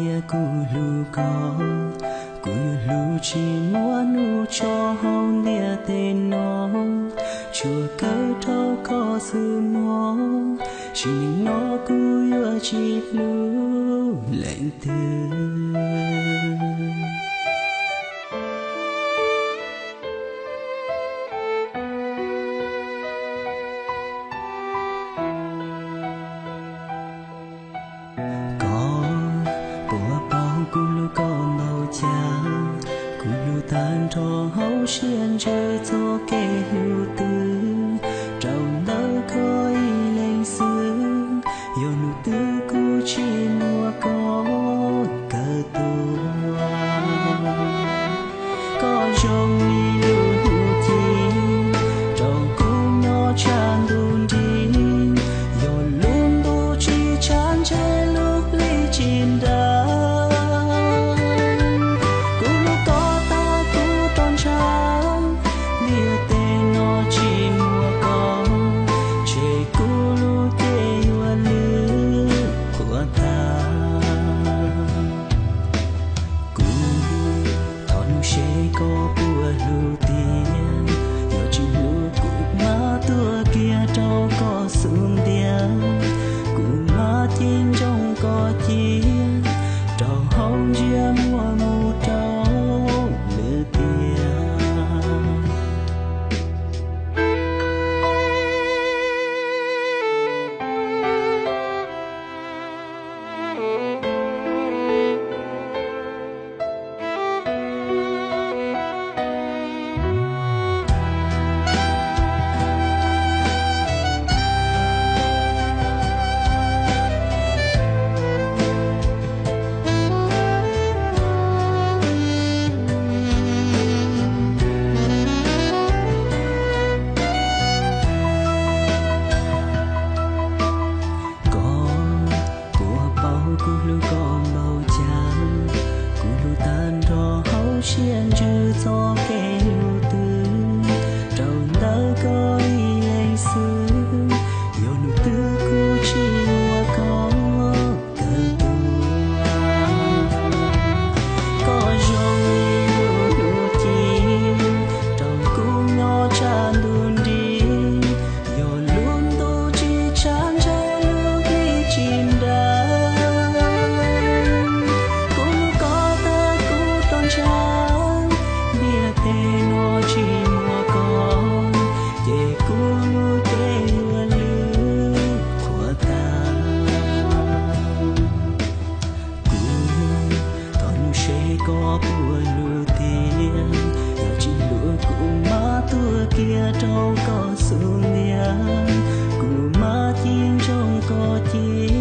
Tias kuv hlub koj, kuv yuav hlub tsis muaj hnub tso hauv ntiaj teb no, tsuas kawm rau koj xwb mog, sim neej no kuv yuav tsis hlub leej twg. Koj puas paub kuv hlub koj npaum cas, kuv hlub tag nrho hauv siab ntsws txoj kev hlub twg, rau ntawm koj ib leeg xwb, yog hnub twg kuv tsis muaj koj kawm tuag. Koj zoo li lub hnub ci rau kuv nyob tshaj ntuj nrig, yog lub ntuj tsis tshav ntshe lub hli tsis nrag. Kuv hlub koj tag kuv rov ntshav, ntiaj teb no tsis muaj koj, ntshe kuv lub cev yuav lwj qhuav tag. Kuv thov hnub seb koj puas hlub tiag, yog tsis hlub kuv mam tuag kiag rau koj xub ntiag, kuv mam cim ntsoov koj cia, rau hauv ntsiab muag mus rau lwm tiam. Koj puas paub kuv hlub koj npaum cas, kuv hlub tag nrho hauv siab ntsws txoj kev hlub twg, rau ntawm koj ib leeg xwb, yog hnub twg kuv tsis muaj koj kawm tuag. Koj zoo li lub hnub ci rau kuv nyob tshaj ntuj nrig, yog lub ntuj tsis tshav ntshe lub hli tsis nrag. Kuv hlub koj tag kuv rov ntshav, ntiaj teb no tsis muaj koj, ces kuv lub cev yuav lwj qhuav tag. Kuv thov hnub seb koj puas hlub tiag, yog tsis hlub kuv mam tuag kiag rau koj xub ntiag, kuv mam cim ntsoov koj cia,